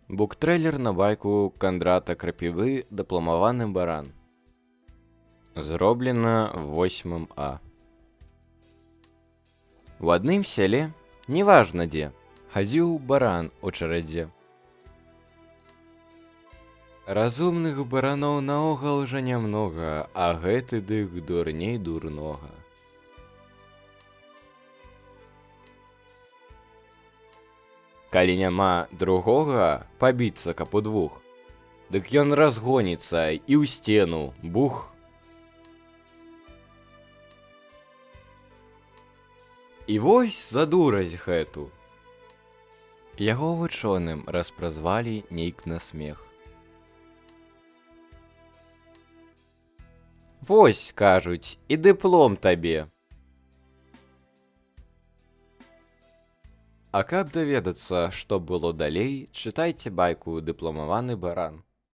Буктрэйлер на байку Кандрата Крапівы «Дыпламаваны баран». Зроблена в 8 А. У адным сяле, неважна дзе, хадзіў баран у чарадзе. Разумных бараноў наогул жа нямнога, а гэты дык дурней дурнога. Калі няма другога пабіцца каб удвух, дык ён разгоніцца і ў сцену бух. І вось за дурасць гэту. Яго вучоным распразвалі нейк на смех. Вось, кажуць, і дыплом табе. А каб даведацца, што было далей, чытайце байку «Дыпламаваны баран».